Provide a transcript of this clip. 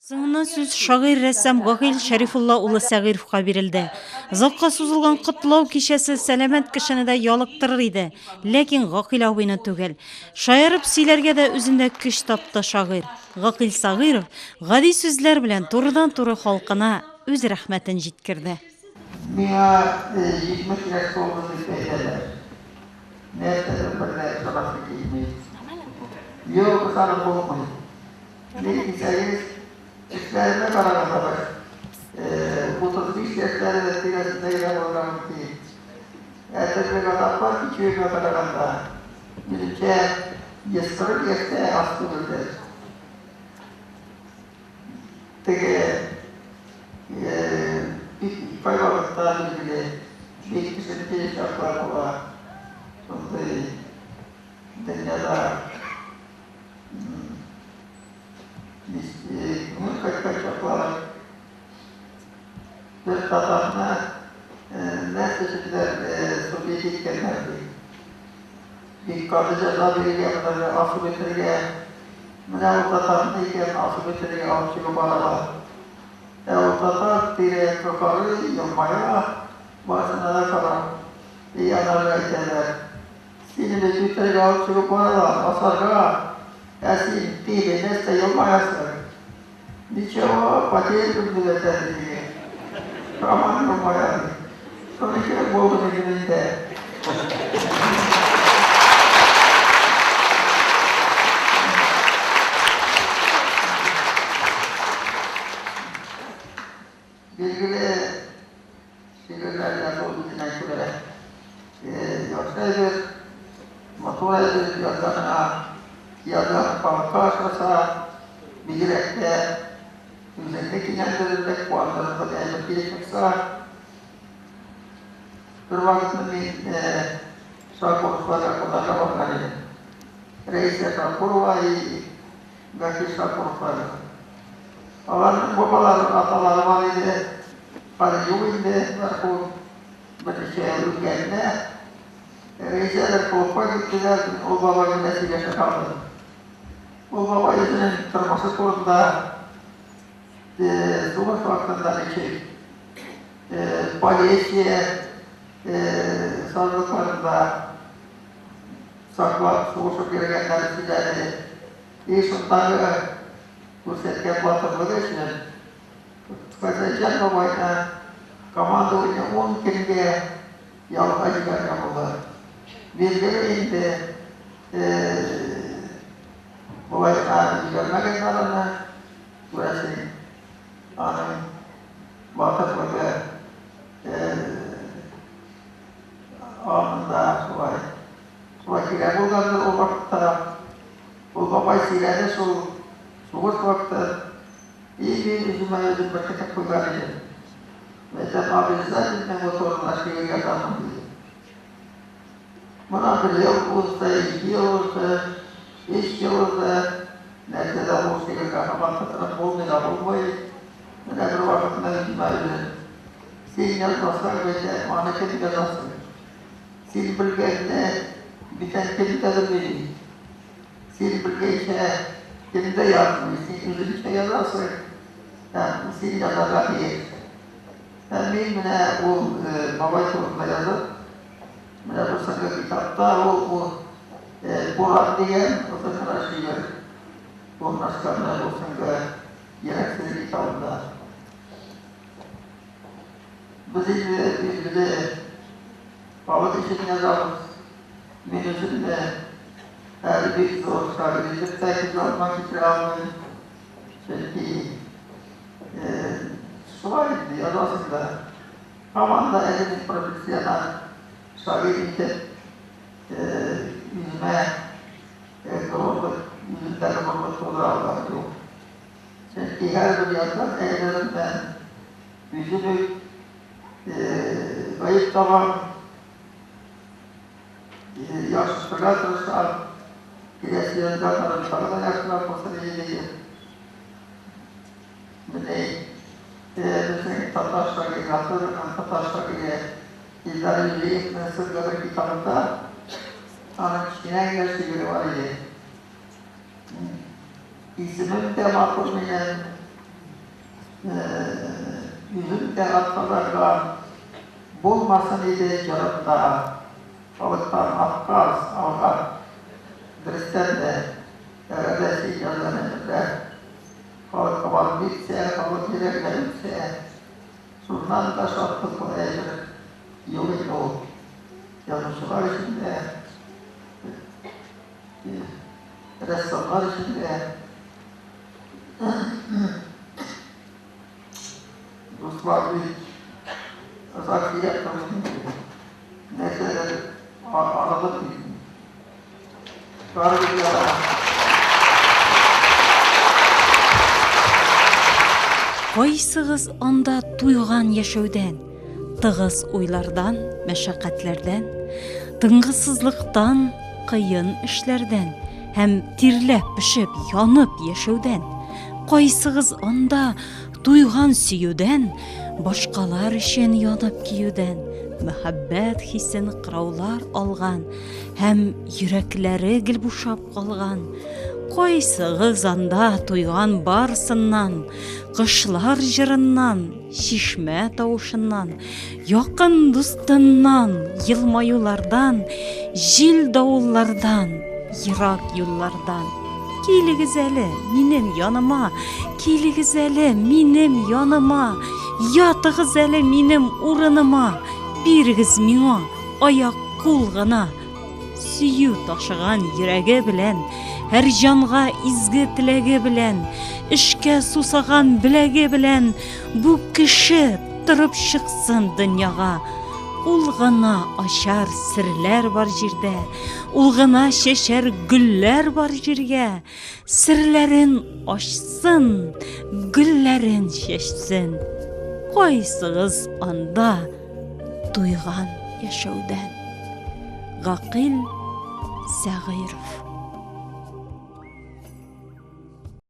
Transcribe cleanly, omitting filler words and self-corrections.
Соңыннан сүз шагыйрь-рәссам Гакыйль Шәрифулла улы Сәгыйровка бирелде. Озакка сузылган котлау кичәсе сәламәт кешене дә ялыктырыр иде, ләкин Гакыйль абыйны түгел. Шаярып сөйләргә дә үзендә көч тапты шагыйрь. Гакыйль Сәгыйров гади сүзләр белән турыдан-туры халкына үз рәхмәтен җиткерде. Миңа 70 яшь тулды дип әйтәләр. Нәрсәдер бер дә ышанасы килми. Юк, ышанып булмый. Ник дисәгез, эшләремә караганда бер 35 яшьләре тирәсендә генә булырга мөмкин. Ә төрле газаплар кичүемә караганда, минемчә, 140 яшьтә аз түгелдер. Теге бик кайвакытта билгеле, бик төшенке чаклар була. Шундый дөньяда Күңел кайткан чаклар. Бер татарны нәрсә өчендер судить иткәннәр ди. Бик каты җәза бирергә, менә асып бетерергә. Менә ул татарны икән асып бетерергә алып чыгып баралар. Ә ул татар тирә-якка карый, елмая, барысына да карап. И анарга әйтәләр. Сине бит үтерергә алып чыгып баралар, асарга. Ә син, тиле, нәрсә елмаясың? Ничего, потерпим, дип әйтә ди теге. Һаман елмая ди. Шуның кебек булды минем инде. Билгеле, Шигырьләр язу үзенә күрә яхшы әйбер, матур әйбер, язганыңа язган халыкка ошаса, бигрәк тә үзеңне кинәндерерлек, куандырырлык әйбер килеп чыкса. Бервакытны мин Шакуровларга кунакка барган идем. Рәисә Шакурова и Гафи Шакуровлар. Аларның бабалары, аталары бар иде. Хәзер юк инде, мәрхүм. Берничә ел үткәндә, Рәйсәләр клубка киттеләр, мин ул бабай белән сөйләшә калдым. Ул бабай үзенең тормышы турында, сугыш вакытында ничек Полесье сазлыкларында саклап сугышып йөргәннәрен сөйләде. И шундагы күрсәткән батырлыгы өчен Фазылҗан бабайны командование ун көнгә ялга җибәргән була. Билгеле инде, болай гына җибәрмәгәннәр аны, күрәсең, аның батырлыгы аңында шулай, шулай кирәк булгандыр ул вакытта. Ул бабай сөйләде шул сугыш вакыты. И мин үземә үзем беркетеп куйган идем. Мәйтәм, обязательно бу турында шигырь язармын, дидем. Мона бер ел узды, ике ел узды, өч ел узды. Нәрсә дә бу шигырьгә һаман тотынып булмый да булмый. Менә бер вакытны үземә үзем. Син язмасаң, мәйтәм, аны кем язасын? Син белгәнне бүтән кем дә белми. Син белгәнчә кем дә язмый, син үзеңчә язасың һәм син язарга тиешсең. Һәм мин менә ул бабай турында язып, менә бу соңгы китапта ул ул Буран дигән озын гына шигырь урнашкан менә бу соңгы Йөрәк сере китабында. Без инде билгеле халык өчен язабыз. Мин үзем дә әле бик зур шагыйрь итеп тә күз алдыма китерә алмыйм. Чөнки шулай инде язасың да. Һаман да әле мин профессиональ шагыйрь итеп үземә горурлык, үземдә горурлык тудыра алганым юк. Чөнки һәрбер язган әйберемнән үзем үк гаеп табам. Яхшырга тырышам. Киләсе язганнарым тагы да яхшырак булсын иде диеп. Менә безнең татар шагыйре, һәм татар шагыйре Илдар Юлиевның соңгы бер китабында аның кечкенә генә шигыре бар иде. Исемем дә матур минем. Йөзем дә атказанган булмасын иде җырымда. Халыктан отказ алган. Дөрестән дә, әгәр дә син язган әйберләр халыкка барып җитсә, халык йөрәгенә үтсә, шуннан да шатлыклы әйбер юк инде ул. Язучылар өчен дә, рәссамнар өчен дә. Дуслар бик озак сөйләп тормыйм инде. Нәрсәдер арыдым бит. Барыбер яратам. Кайсыгыз анда туйган яшәүдән, тыгыз уйлардан, мәшәкатьләрдән, тынгысызлыктан, кыен эшләрдән һәм тирләп-пешеп, янып яшәүдән? Кайсыгыз анда туйган сөюдән, башкалар өчен янып киюдән, мәхәббәт хисен кыраулар алган һәм йөрәкләре гел бушап калган? Кайсыгыз анда туйган барсыннан, кошлар җырыннан, чишмә тавышыннан, якын дустыннан, елмаюлардан, җил-давыллардан, ерак юллардан? Килегез әле минем яныма, килегез әле минем яныма, ятыгыз әле минем урыныма, бирегез миңа аяк-кул гына. Сөю ташыган йөрәге белән, һәр җанга изге теләге белән, эшкә сусаган беләге белән бу кеше торып чыксын дөньяга. Ул гына ачар серләр бар җирдә, ул гына чәчәр гөлләр бар җиргә. Серләрен ачсын, гөлләрен чәчсен. Кайсыгыз анда туйган яшәүдән? Гакыйль Сәгыйров.